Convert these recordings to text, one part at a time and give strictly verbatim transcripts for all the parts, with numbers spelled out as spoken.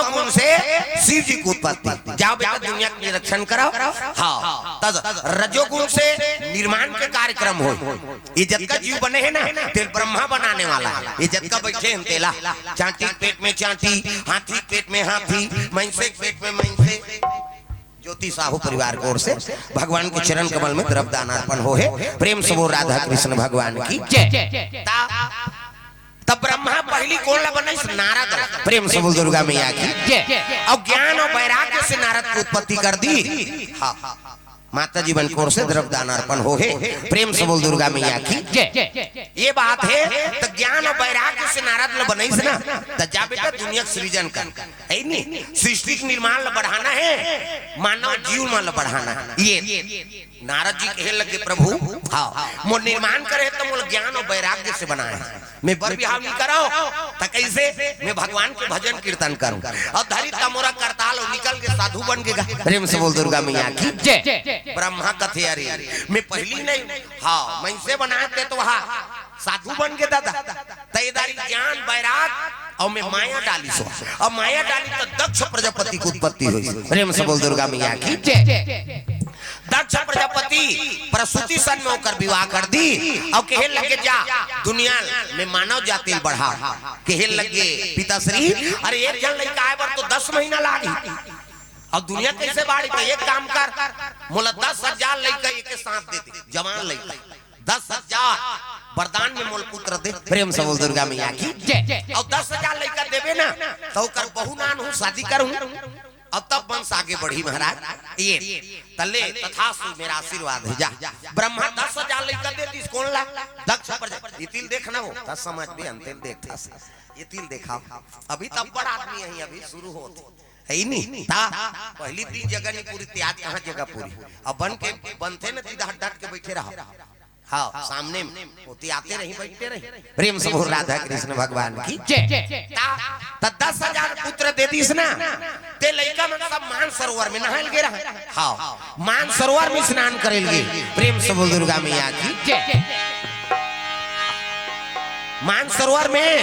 गुण से शिव जी की उत्पत्ति। जाओ बेटा, दुनिया के निरीक्षण करो। हाँ, तब रजोगुण से निर्माण के कार्यक्रम होय। ये जतका जीव बने हे ना, तेला ब्रह्मा बनाने वाला हे। ये जतका बइठे हे तेला, चांटी के पेट में चांटी, हाथी के पेट में हाथी, मइनसे के पेट में मइनसे। ज्योति साहू परिवार के ओर से भगवान के चरण कमल में द्रव्य दान अर्पण होहे। प्रेम से बोल राधा कृष्ण भगवान की जय। ता तब ब्रह्मा पहिली कोन ला बनाइस? नारद ला। प्रेम से बोल दुर्गा मैया की जय। अउ ज्ञान अउ वैराग्य से नारद की उत्पत्ति कर दी। हाँ, माता जी मन के ओर से द्रव्य दान अर्पण होहे। प्रेम से बोल दुर्गा मैया की जय। ये बात हे, त ज्ञान अउ वैराग्य से नारद ला बनाइस ना, त जा बेटा दुनिया के सृजन कर। हे नी? सृष्टि के निर्माण ला बढ़ाना हे, मानव जीव मन ला बढ़ाना हे। ये नारद जी कहे लगे, "प्रभु, हाँ, मोर निर्माण करे त मोला ज्ञान अउ वैराग्य से बनाए हे। मैं बर बिहाव नइ करंव, त कइसे मैं भगवान के भजन कीर्तन करंव?" अउ धरी त मोर करताल अउ निकल के साधु बन गे गा। प्रेम से बोल दुर्गा मैया की जय। ब्रह्मा कथे, "अरे, मैं पहिली नइ, हाँ, मइनसे बनाए ते तो वहाँ साधु बन गे दादा।" त ए दारी ज्ञान वैराग अउ मैं माया डालिस हों। अउ माया डालिस त दक्ष प्रजापति के उत्पत्ति होइस। प्रेम से बोल दुर्गा मैया की जय। दक्ष प्रजापति प्रसूति सन में ओकर विवाह कर दी अउ कहे लगे, "जा दुनिया में मानव जाति ल बढ़ा।" कहे लगे पिताश्री, "अरे, एक झन लइका आए बर तो दस महीना लागही, अउ दुनिया कइसे बाढ़ही? त एक काम कर, मोला दस हजार लइका एक साथ दे दे, जवान लइका।" दस हजार वरदान में मोला पुत्र दे। प्रेम से बोल दुर्गा मैया की जय। अउ दस हजार लइका देबे ना, त ओकर बहू नानहूं, शादी करहूं, अउ तब वंश आगे बढ़ही महाराज। ये तले तथास्तु, मेरा आशीर्वाद हे, जा। ब्रह्मा दस हजार लइका दे दिस, कोन ला? दक्ष प्रजा। ये तिल देखना हो, त समझ भी अंतिम देख था। ये तिल देखाव, अभी तब बड़ आदमी हे, अभी शुरू होत हे। हे नी? ता पहिली तीन जगह नइ पूरी, ते आज कहाँ जगह पूरी? अब बन के बनथे न, सीधा डट के बइठे रहा। हाँ, सामने में होती आते रही, बइठते रही। प्रेम से बोल राधा कृष्ण भगवान की जय। ता, त दस हजार पुत्र दे दिस ना, ते लइका मन सब मानसरोवर में नहाय ल गे रहा। हाँ, मानसरोवर में स्नान करे ल गे। प्रेम से बोल दुर्गा मैया की जय। मानसरोवर में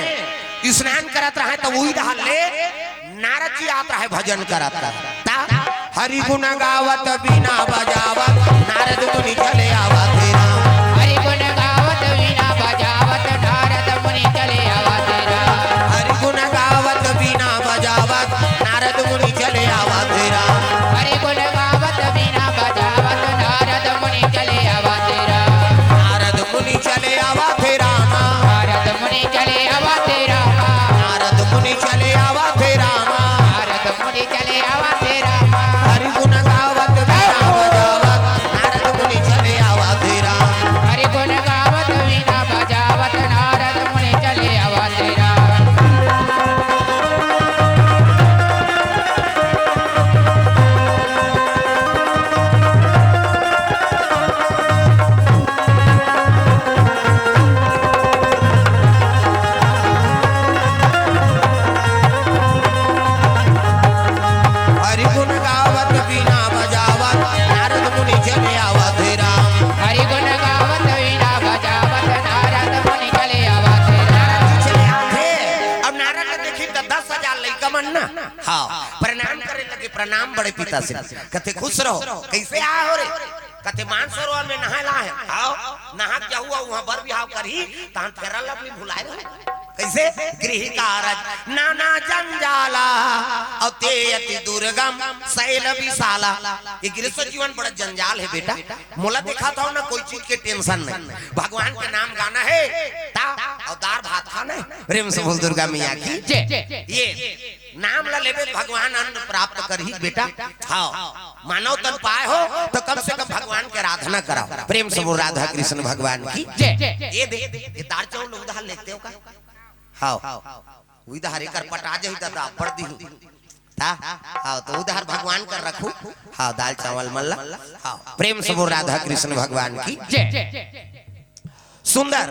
स्नान करत रहा, त उही डहर ले नारद जी आत रहे भजन करत करत। ता हरि गुण गावत बीना बजावत नारद मुनि चले आवत हे राम। हरि गुण गावत बीना बजावत नारद मुनि चले आवत हे राम। हरि गुण गावत बीना बजावत नारद मुनि चले आवत हे राम। हरि गुण गावत बीना बजावत नारद मुनि चले आवत हे राम। नारद मुनि चले आवत हे राम। नारद मुनि चले आवत हे राम। नारद मुनि चले आवत हे राम। नारद मुनि चले आवत हे राम। हरि गुण गावत बीना बजावत नारद मुनि चले आवत हे राम। हरि गुण गावत बीना बजावत नारद मुनि चले आवत हे राम। हरि गुण गावत बीना बजावत नारद मुनि चले आवत हे राम। हरि गुण गावत बीना बजावत नारद मुनि चले आवत हे राम। चले आवत हे। अब नारद ल देखिस त दस हजार लइका मन ना, हाँ, प्रणाम करे लगे, "प्रणाम बड़े पिताश्री।" कथे, "खुश रहो, कइसे आए हो रे?" कथे, "मानसरोवर में नहाय ल आए हंव।" "हाँ, नहा के जाहू, अउ उहाँ बर बिहाव करही, तहां फेरा लवली भुलाय रहे।" कइसे? "गृह कारज नाना जंजाला, अउ ते अति दुर्गम सैल विशाला।" ये गृहस्थ जीवन बड़ा जंजाल हे बेटा। मोला देखात हव ना, कोई चीज के tension नहीं, भगवान के नाम गाना हे, ता अउ दार भात खाना हे। प्रेम से बोल दुर्गा मैया की जय। ये नाम ला लेबे त भगवान अन्न प्राप्त करही बेटा। हाँ, मानव तन पाए हो त कम से कम भगवान के आराधना कराव। प्रेम से बोल राधा कृष्ण भगवान की जय। ये दे, ये दार चाउर उधार लेते हो का? हाँ, उधार एकर पटा जाही दादा, अब्बड़ दिही। ता, हाँ, त उधार भगवान कर रखू। हाँ, दाल चावल मन ला। हाँ, प्रेम से बोल राधा कृष्ण भगवान की जय। सुंदर।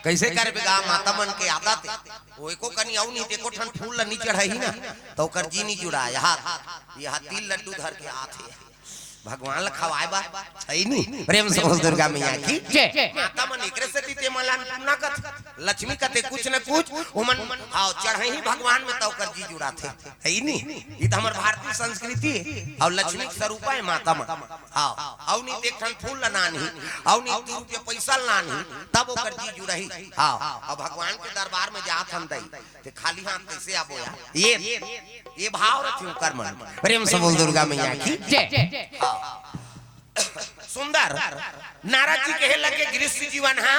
कइसे करबे गा, माता मन के आदत हे। ओ एको कनी अउ नहीं, एको ठन फूल ल नी चढ़ाही ना, त ओकर जी नी जुड़ाय। हाथ, ये हाथ तिल लड्डू धर के हाथ हे। भगवान ला खवाए बर, है नी? प्रेम से बोल दुर्गा मैया की। जय। माता मन एकरे सेती ते मन ला अन्नपूर्णा कथे, लक्ष्मी कथे कुछ न कुछ, ओमन, हाँ, चढ़ही भगवान में त ओकर जी जुड़ाथे, है नी? ये तो हमर भारतीय संस्कृति है। अउ लक्ष्मी के स्वरूप है माता मन। हाँ, अउ नी त एक ठन फूल ला लानही, अउ नी त दू रुपया पैसा ला लानही, तब ओकर जी जुड़ही। हाँ, अउ भगवान के दरबार में जात हन दई, ते खाली हाथ कैसे आबो यार? ये, ये भाव रखे ओकर मन। प्रेम से बोल दुर्गा मैया की। जय। हाँ। सुंदर। नारद जी कहे लगे, गृहस्थ जीवन हा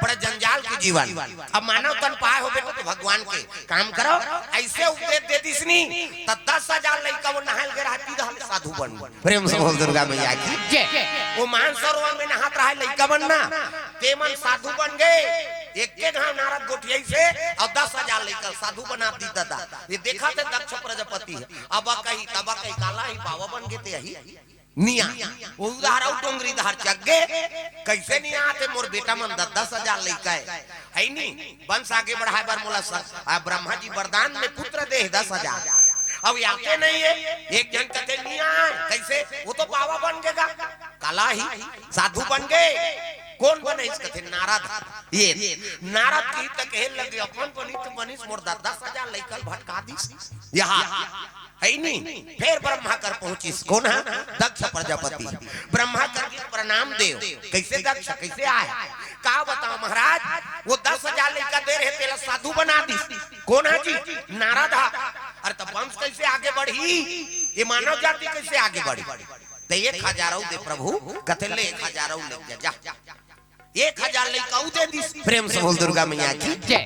बड़ा जंजाल के जीवन। अब मानव तन पाए हो बेटा तो भगवान के काम करो। ऐसे उपदेश दे दिसनी, त दस हजार लइका वो नहायल गे रहा, तीन हजार साधु बन। प्रेम से बोल दुर्गा मैया की। जय। वो मानसरोवर में नहात रहा लइका बन ना, ते मन साधु बन गए। एक के घाव नारद गोठियाई से अउ दस हजार लइका साधु बना दी दादा। ये देखा थे दक्ष प्रजापति है, अब कही तब कही काला ही बाबा बन गए ते यही। निया, वो उधार अउ डोंगरी धार चक गे, कैसे निया आते मोर बेटा मन दस दस हजार लइका है, है नी? वंश आगे बढ़ाए बर मोला स-, आ, ब्रह्मा जी वरदान में पुत्र दे दस हजार। अब आते नहीं है, एक जन कथे निया, कैसे? वो तो बाबा बन गेगा, काला ही साधु बन गए। कौन बने इस कथे? नारद। ये नारद की त कहे लगे, अपन बनी तो बनिस, मोर दस दस हजार लइका भटका दिस। यहाँ है नी? फेर ब्रह्मा कर पहुंचिस। कौन है? दक्ष प्रजापति। ब्रह्मा कर के प्रणाम देव। कैसे दक्ष, कैसे आए? का बताओ महाराज, वो दस हजार लइका दे रहे, तेला साधु बना दिस। कौन है जी? नारद हा। अरे तो वंश कैसे आगे बढ़ी? ये मानव जाति कैसे आगे बढ़ी? तो एक हजार अउ दे प्रभु, कथे ले एक हजार अउ ले जा, जा। एक हजार लइका अउ दे दिस। प्रेम से बोल दुर्गा मैया की। जय।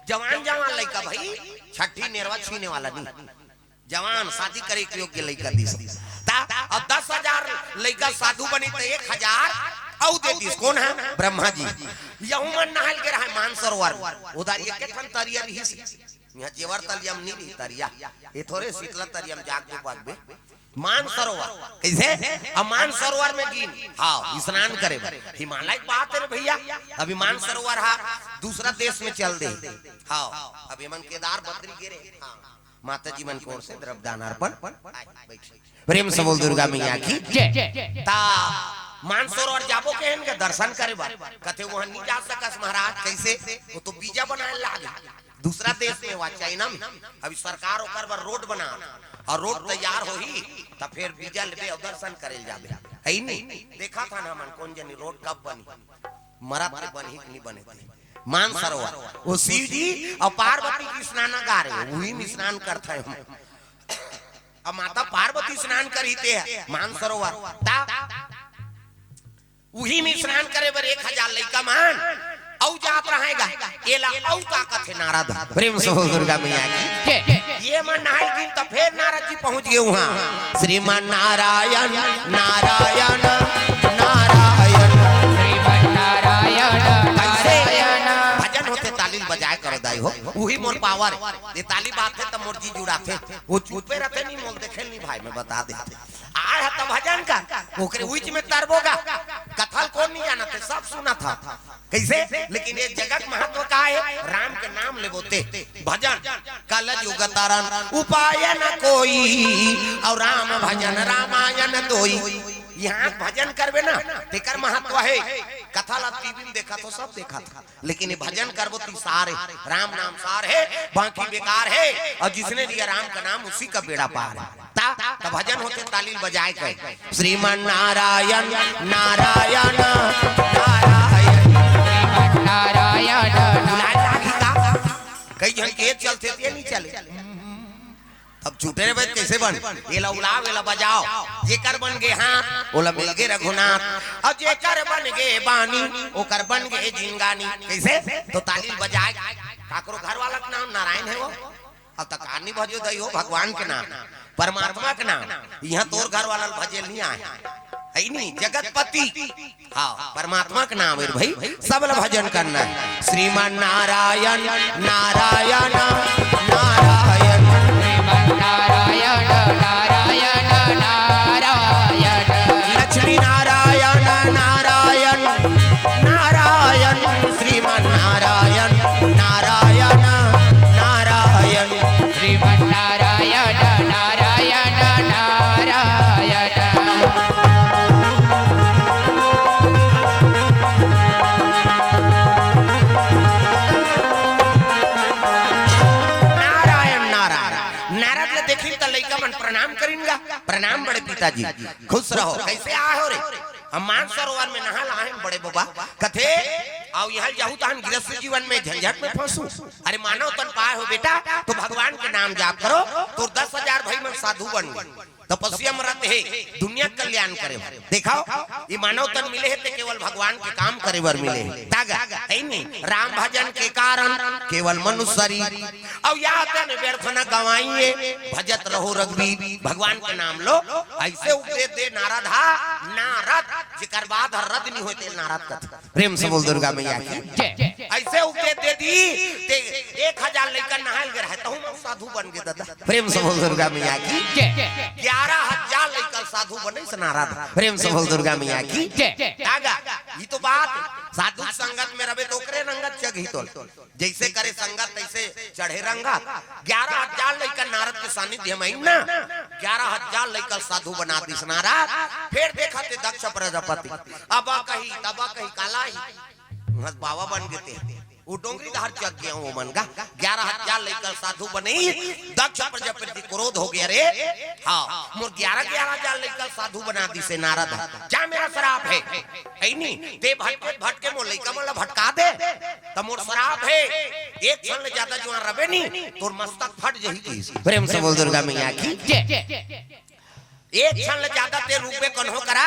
जवान जवान लइका भाई, छठी नेरवा छीने वाला नहीं, जवान शादी करे के योग्य लइका दिस। ता अब दस हजार लइका साधु बनी त एक हजार अउ दे दिस। कौन है? ब्रह्मा जी। यहू मन नहायल गे रहा मानसरोवर, उधार एक ठन तरिया रहिस। यहाँ जेवर तलिया में नहीं रही तरिया, ये थोरे शीतला तरिया में जाग दो पागबे। मानसरोवर कैसे? अब मानसरोवर में गिन, हाँ, स्नान करे बर। हिमालय की बात है रे भैया, अभी मानसरोवर हा दूसरा देश में चल दे। हाँ, अभी मन केदार बद्री गे रहे। हाँ, माता जी मन की ओर से द्रव्यदान अर्पण। आए, बैठ। प्रेम से बोल दुर्गा मैया की। जय। ता मानसरोवर जाबो केहेन के दर्शन करे बर, कथे वहां नहीं जा सकस महाराज। कैसे? वो तो वीजा बनाए लागे, दूसरा देश में हुआ, चाइना में। अभी सरकार ओकर बर रोड बना, अउ रोड तैयार होही त फेर वीजा लेबे अउ दर्शन करे ल जाबे, है नी? देखा था ना हमन कौन जनी रोड कब बनी, मरत के बनही कि नहीं बने ते। मानसरोवर, वो शिव जी अउ पार्वती के स्नानागार है, वही में स्नान करते हैं हम। अब माता पार्वती स्नान करी ते है मानसरोवर, ता उही में स्नान करे बर एक हजार लइका मन अउ जात रहेगा। एला अउ का कथे नारद? प्रेम से बोल दुर्गा मैया की। जय। ये मन नहाय गिन त फेर नारद जी पहुंच गए वहां। श्रीमन नारायण, नारायण, नारायण। श्रीमन नारायण, कैसे? नारायण। भजन होथे ताली ल बजाए करो दाई हो, उही मोर पावर। ये ताली बाजथे त मोर जी जुड़ाथे। वो चुपे रहिथे नहीं, मोल देखे नहीं भाई, मैं बता देथे। आय ह त भजन कर, ओकरे उइच में तरबोगा। कथा ल कोन नहीं जानत हे, सब सुनत ह। कैसे? लेकिन ये जगत महत्व का है? राम के नाम लेबो ते भजन। कल युग तरन उपाय न कोई, अउ राम भजन रामायण दोई। यहाँ भजन करबे ना, तेकर महत्व है। कथा ला टीवी में देखा तो सब देखा था। लेकिन ये भजन करबो ती सार हे, राम नाम सार हे, बाकी बेकार हे। अउ जिसने लिया राम का नाम उसी का बेड़ा पार हे। ता, ता भजन होथे ताली ल बजाए के। श्रीमन नारायण, नारायण, नारायण। श्रीमन नारायण, बुलाए लागही ता। कई झन के चलथे ते नहीं चले। अब छूटे रे भाई, कैसे बन? एला उलाव, एला बजाव। जेकर बन गे हाथ, ओला मिल गे रघुनाथ। अउ जेकर बन गे बानी, ओकर बन गे जिंगानी। कैसे? तो ताली ल बजाए। काकरो घर वाला के नाम नारायण हे वो। अब तक आनी भजो दई हो भगवान के नाम, परमात्मा के नाम। यहाँ तोर घर वाला ल भजे ल नहीं आए। है नहीं, जगतपति। हाँ, परमात्मा के नाम है भाई, सब ल भजन करना है। श्रीमन नारायण, नारायण, नारायण। श्रीमन नारायण, नारायण, नारायण। लक्ष्मी नारायण, नारायण, नारायण। श्रीमन नारायण, नारायण, नारायण। श्रीमन नारायण, नारायण, नारायण। लइका मन प्रणाम करिन गा, "प्रणाम बड़े पिताजी, खुश रहो, कइसे आए हो रे?" "हम मानसरोवर में नहा ला आए हन बड़े बबा।" कथे, "अउ इहाँ जाहू तहन गृहस्थ जीवन में झंझट में फंसू।" "अरे मानव तन पाए हो बेटा, तो भगवान के नाम जाप करो, तोर दस हजार भई मन साधु बन गे।" तपस्या म रत हे, दुनिया के कल्याण करे बर। देखव, ये मानव तन मिले हे ते केवल भगवान के काम करे बर मिले हे। तागा, हे नी? "राम भजन के कारण केवल मनुष्य शरीर।" अउ या तन व्यर्थ न गवाइए, भजत रहो रघुबीर, भगवान के नाम लो। अइसे उपदेश दे नारद हा, नारद, जेकर बाद हर रद नहीं होते नारद कथे। प्रेम से बोल दुर्गा मैया की। जय। अइसे उपदेश दे दी, ते एक हजार लइका नहाय ल गे रहे, तहू म साधु बन गे दादा। प्रेम से बोल दुर्गा मैया की। जय। ग्यारह हजार लइका साधु बने से नारद। प्रेम से बोल दुर्गा मैया की। जय। तागा, ये तो बात, साधु संगत में रबे तो ओकरे रंगत चघही तोल। जइसे करे संगत तइसे चढ़े रंगत। ग्यारह हजार लइका नारद के सानिध्य में आइन ना, ग्यारह हजार लइका साधु बना दिस नारद। फेर देखा ते दक्ष प्रजापति, अब कही, तब कही, काला ही। उहाँ बाबा बन गे ते। वो डोंगरी डहर चघ गे हो मन गा। ग्यारह हजार लइका साधु बने, दक्ष प्रजापति क्रोध हो गे, "अरे, हाँ, मोर ग्यारह, ग्यारह हजार लइका साधु बना दिसे नारद, जा मेरा श्राप हे।" हे नी, ते भटके, भटके मोर लइका मन ला भटका दे, त मोर श्राप हे। एक क्षण ले जादा जुआन रबे नी, तोर मस्तक फट जही कहिस। प्रेम से बोल दुर्गा मैया की। जय। एक क्षण ले जादा ते रुकबे कन्हो करा,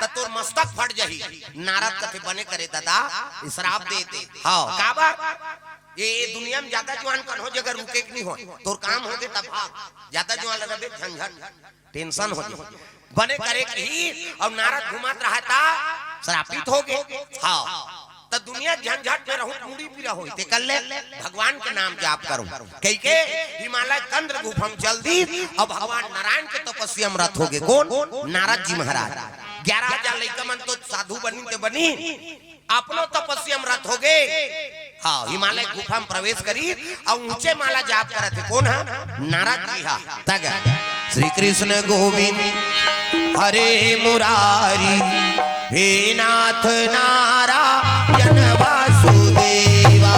त तोर मस्तक फट जही। नारद कथे, "बने करे दादा, ये श्राप दे दे।" हाँ, काबर? ये, ये दुनिया में जादा जुआन कन्हो जगह रुके के नहीं हो। तोर काम हो गे तब भाग। जादा जुआन रबे झंझट, tension हो जाए। बने करे कही, अउ नारद घुमत रहे ता श्रापित हो गे। हाँ। त दुनिया झंझट में रहूं, मुड़ी पीरा होई, ते कर ले, भगवान के नाम जाप करूं। कहिके हिमालय कंद गुफा म चल दी, अउ भगवान नारायण के तपस्या म रत हो गे। कोन? नारद जी महाराज। ग्यारह हजार लइका मन तो साधु बनी ते बनी, अपनो तपस्या म रत हो गे। हाँ, हिमालय गुफा म प्रवेश करी, अउ ऊंचे माला जाप करत हे। कोन हा? नारद जी हा। तग श्री कृष्ण गोविंद हरे मुरारी, हे नाथ नारायण वासुदेवा।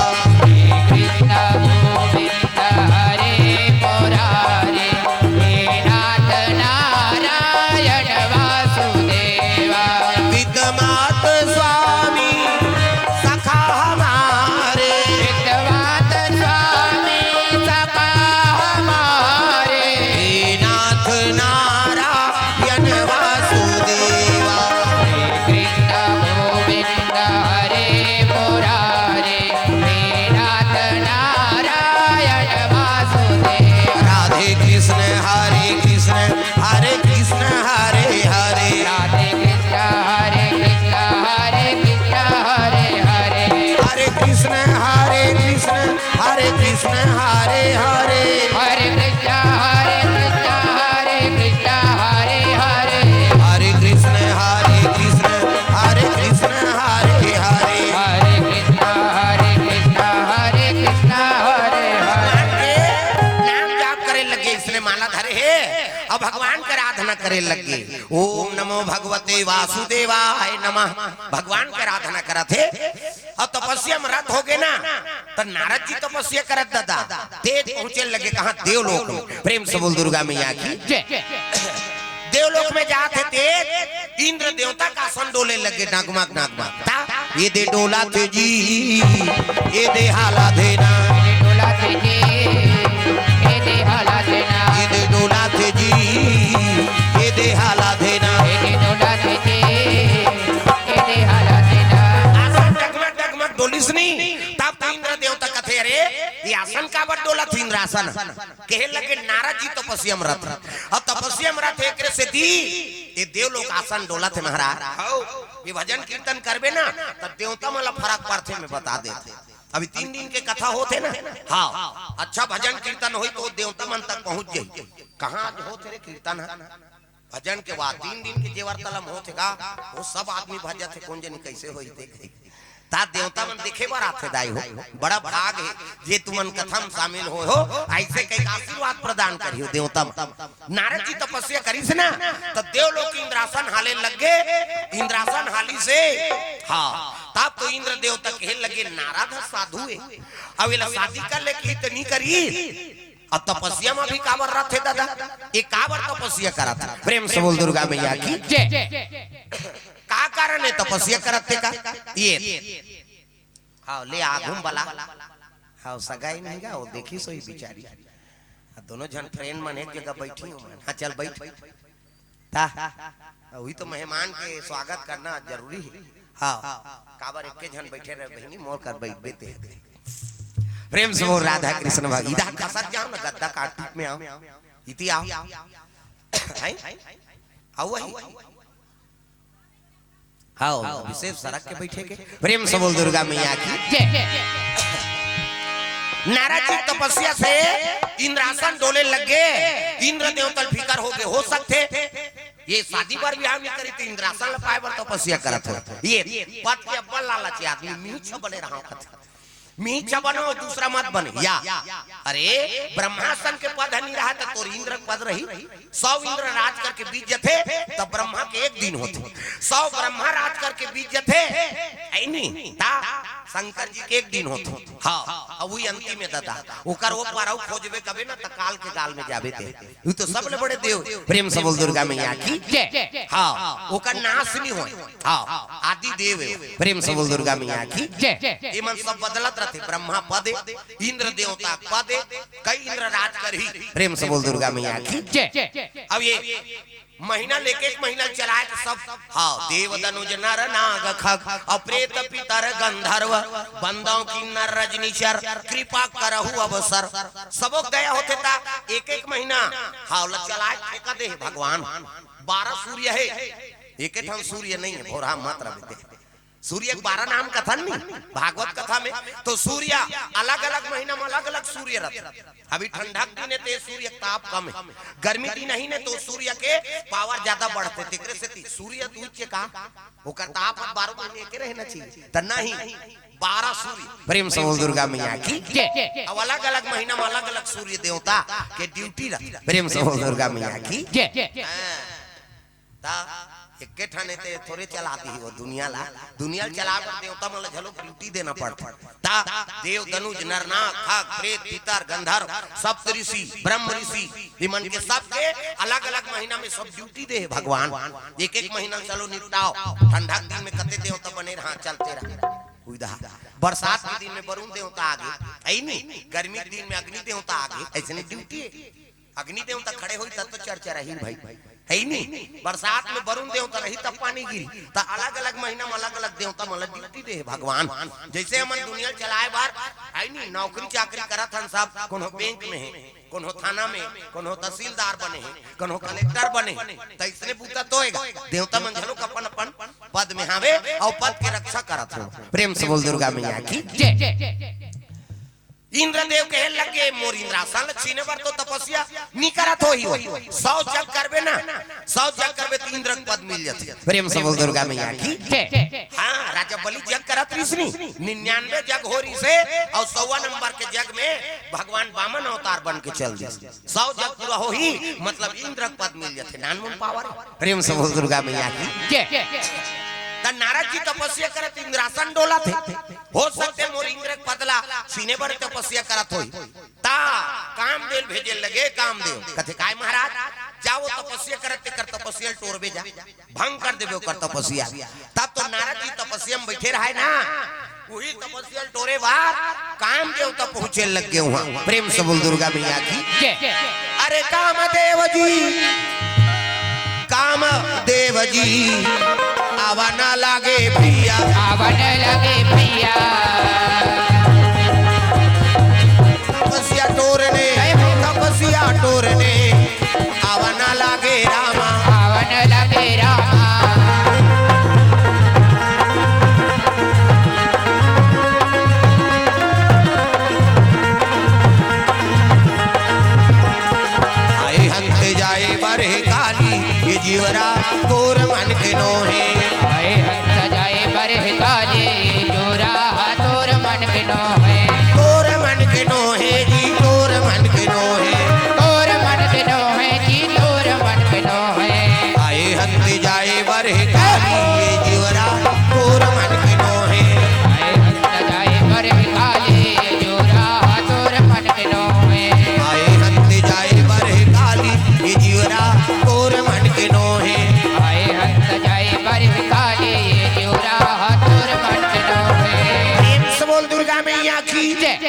कृष्ण गोविंद हरे मुरारी, हे नाथ नारायण वासुदेवा। विद्यमात स्वामी सखा हमारे। विद्यमात स्वामी सखा हमारे। हे नाथ नारायण वासुदेवा। कृष्ण गोविंद हरे मुरारे, हे नाथ नारायण वासुदेव। राधे कृष्ण हरे कृष्ण, हरे कृष्ण हरे हरे। राधे कृष्ण हरे कृष्ण, हरे कृष्ण हरे हरे। हरे कृष्ण हरे कृष्ण, हरे कृष्ण हरे हरे। हरे कृष्ण हरे कृष्ण, हरे कृष्ण हरे हरे। हरे कृष्ण हरे कृष्ण, हरे कृष्ण हरे हरे। हरे कृष्ण हरे कृष्ण, हरे कृष्ण हरे हरे। भगवान के नाम जाप करे लगे, इसने माला धरे हे अउ भगवान के आराधना करे लगे। ओम नमो भगवते वासुदेवाय नमः। भगवान के आराधना करत हे। अउ तपस्या म रत हो गे ना, त नारद जी तपस्या करत दादा, तेज पहुंचे लगे कहां? देवलोक में। प्रेम से बोल दुर्गा मैया की। जय। देवलोक में जात हे तेज, इंद्र देवता का आसन डोले लगे, डगमग डगमग। ता, ये दे डोला थे जी, ये दे हाला देना। ये दे डोला थे जी, ये दे हाला देना। ये दे डोला थे जी, ये दे हाला देना। ये दे डोला थे जी, ये दे हाला देना। आसन डगमग डगमग डोलिस नी, तब तो इंद्र देवता कथे, "अरे, ये आसन काबर डोलत हे इंद्रासन?" कहे लगे, "नारद जी तपस्या म रत हे।" अउ तपस्या म रत हे, एकरे सेती ये देवलोक आसन डोलत हे महाराज। हौ, ये भजन कीर्तन करबे ना, त देवता मन ला फरक पड़थे, मैं बता देत हंव। अभी तीन दिन के कथा होत हे ना, हाँ, अच्छा भजन कीर्तन होई तो देवता मन तक पहुंच जाई। कहां आज होत हे रे कीर्तन ह? भजन के बाद तीन दिन के जेवर तलम होत हे गा, वो सब आदमी भजत हे, कोन जनी कइसे होई देख। ता देवता मन देखे बर आथे दाई हो, बड़ा भाग हे जे तुमन कथा म शामिल होय हो, अइसे कहिके आशीर्वाद प्रदान करिहो देवता मन। नारद जी तपस्या करिस ना, त देवलोक इंद्रासन हाले लग गे, इंद्रासन हालिस हे, हाँ, तब तो इंद्र देवता कहे लगे, "नारद ह साधु हे, अउ एला शादी कर ले कही त नी करी।" अब तपस्या में भी काबर रथे दादा? ये काबर तपस्या करत हे? प्रेम से बोल दुर्गा मैया की। जय। का कारण हे तपस्या करत हे का? ये हाँ, ले आगू में बला। हाँ, सगाई नहीं गा, वो देखी सोई बिचारी। हाँ, दोनों झन फ्रेंड मन एक जगह बैठी हो मन। हाँ, चल बैठ। ता, वही तो मेहमान के स्वागत करना जरूरी हे। हाँ, काबर एक झन बैठे रहे बहिनी, मोर कर बैठ बेते। प्रेम से बोल राधा कृष्ण भग-, इधर खसक जाओ ना, गद्दा काट में आओ, इति आओ। हैं? आओ वही। हाँ, विशेष सरक के बैठे के। प्रेम से बोल दुर्गा मैया की। जय। नारद जी तपस्या से इंद्रासन डोले लग गे, इंद्र देवता ल फिकर हो गे, हो सकथे ये शादी बर बिहाव नहीं करी त इंद्रासन ल पाए बर तपस्या करत हो। ये पद के अब्बल लालची आदमी, मीच बने रहा कथे। मीच बनो, दूसरा मत बने। या, अरे, ब्रह्मासन के पद ह नहीं रहा त तोर इंद्र के पद रही। सौ इंद्र राज करके बीत जथे, त ब्रह्मा के एक दिन होथे। सौ ब्रह्मा राज करके बीत जथे, ऐ नी, ता शंकर जी के एक दिन होथे। हाँ, अब वही अंतिम में दादा, ओकर ओ पार अउ खोजबे कबे ना, त काल के गाल में जाबे ते। वो तो सबले बड़े देव। प्रेम से बोल दुर्गा मैया की। जय। हाँ, ओकर नाश नहीं होय। हाँ, आदि देव हे। प्रेम से बोल दुर्गा मैया की। जय। ये मन सब बदलत रहते। ब्रह्मा पद, इंद्र देवता पद, कई इंद्र राज करही। प्रेम से बोल दुर्गा मैया की। जय। अब ये महीना लेके एक महीना चलाए तो सब, हाँ, देव दनुज नर नाग खग, अउ प्रेत पितर गंधर्व, बंदौ किन्नर रजनीचर, कृपा करहु अवसर। सबो दया होथे ता एक एक महीना, हाँ, ला चलाए ठेका दे हे भगवान। बारह सूर्य हे, एक ठन सूर्य नहीं हे, भोरहा मत रह बेटे। सूर्य के बारह नाम कथन नहीं, भागवत कथा में तो सूर्य अलग-अलग महीना में अलग-अलग सूर्य रहथे। अभी ठंडा के दिन हे ते सूर्य के ताप कम हे, गर्मी दिन ही ने तो सूर्य के पावर ज्यादा बढ़थे, तेकरे सेती सूर्य दूज के का ओकर ताप अब बारह महीने के रहना चाहिए, त नहीं, बारह सूर्य। प्रेम से बोल दुर्गा मैया की। जय। अब अलग-अलग महीना में अलग-अलग सूर्य देवता के ड्यूटी रहथे। प्रेम से बोल दुर्गा मैया की। जय। हाँ। ता एके ठन हे ते थोरे चला दिही वो दुनिया ला। दुनिया ला चलाए बर देवता मन ला घलो ड्यूटी देना पड़थे। ता देव, दनुज, नरनाग, खग, प्रेत, पितर, गंधर्व, सप्त ऋषि, ब्रह्म ऋषि, इमन के सबके अलग-अलग महीना में सब ड्यूटी दे हे भगवान। एक-एक महीना चलो निपटाओ, ठंडा के दिन में कते देवता बने रहा, चलते रहा। उइदा बरसात के दिन में वरुण देवता आगे, ऐ नी, गर्मी के दिन में अग्नि देवता आगे, ऐसने ड्यूटी हे। अग्नि देवता खड़े होई तब तो चर्चा रही भाई, हे नी? बरसात में वरुण देवता रही तब पानी गिरी, त अलग-अलग महीना में अलग-अलग देवता मन ला ड्यूटी दे हे भगवान। जैसे हमन दुनिया चलाए बर, हे नी, नौकरी चाकरी करत हन सब, कोनो बैंक में हे, कोनो थाना में, कोनो तहसीलदार बने हे, कोनो कलेक्टर बने हे, त इसने बूता तो होएगा। देवता मन घलो अपन-अपन पद में हावे अउ पद के रक्षा करत हे। प्रेम से बोल दुर्गा मैया की। जय। इंद्रदेव कहे लगे, "मोर इंद्रासन ल छीने बर तो तपस्या नी करत होही हो। सौ जग करबे ना, सौ जग करबे त इंद्र के पद मिल जाथे।" प्रेम से बोल दुर्गा मैया की। जय। हाँ, राजा बलि जग करत रिहिस नी, निन्यानवे जग हो रिहिस हे, अउ सौवा नंबर के जग में भगवान वामन अवतार बन के चल दिस। सौ जग पूरा होही, मतलब इंद्र के पद मिल जाथे, नानमुन पावर। प्रेम से बोल दुर्गा मैया की। जय। त नारद जी तपस्या करत इंद्रासन डोलत हे। हो सकथे मोर इंद्र के पद ला छीने बर तपस्या करत होही। ता कामदेव भेजे लगे, कामदेव कथे, "काय महाराज, जाओ तपस्या करत, तेकर तपस्या ल टोरबे जा, भंग कर देबे ओकर तपस्या।" तब तो नारद जी तपस्या में बैठे रहे ना, वही तपस्या ल टोरे बर कामदेव तक पहुंचे लग गे उहाँ। प्रेम से बोल दुर्गा मैया की। जय। अरे कामदेव जी, कामदेव जी, आवा ना लागे भैया। आवा ना लागे भैया। तपस्या टोरने, जय हो। तपस्या टोरने, आवा ना लागे रामा। आवा ना लागे रामा। आए हंत जाए बरह काली, ये जीवरा तोर मन के नोहे। आए हंत जाए बरह काली, जीवरा तोर मन के नोहे। तोर मन के नोहे जी, तोर मन के नोहे। तोर मन के दुर्गा मैया की जय।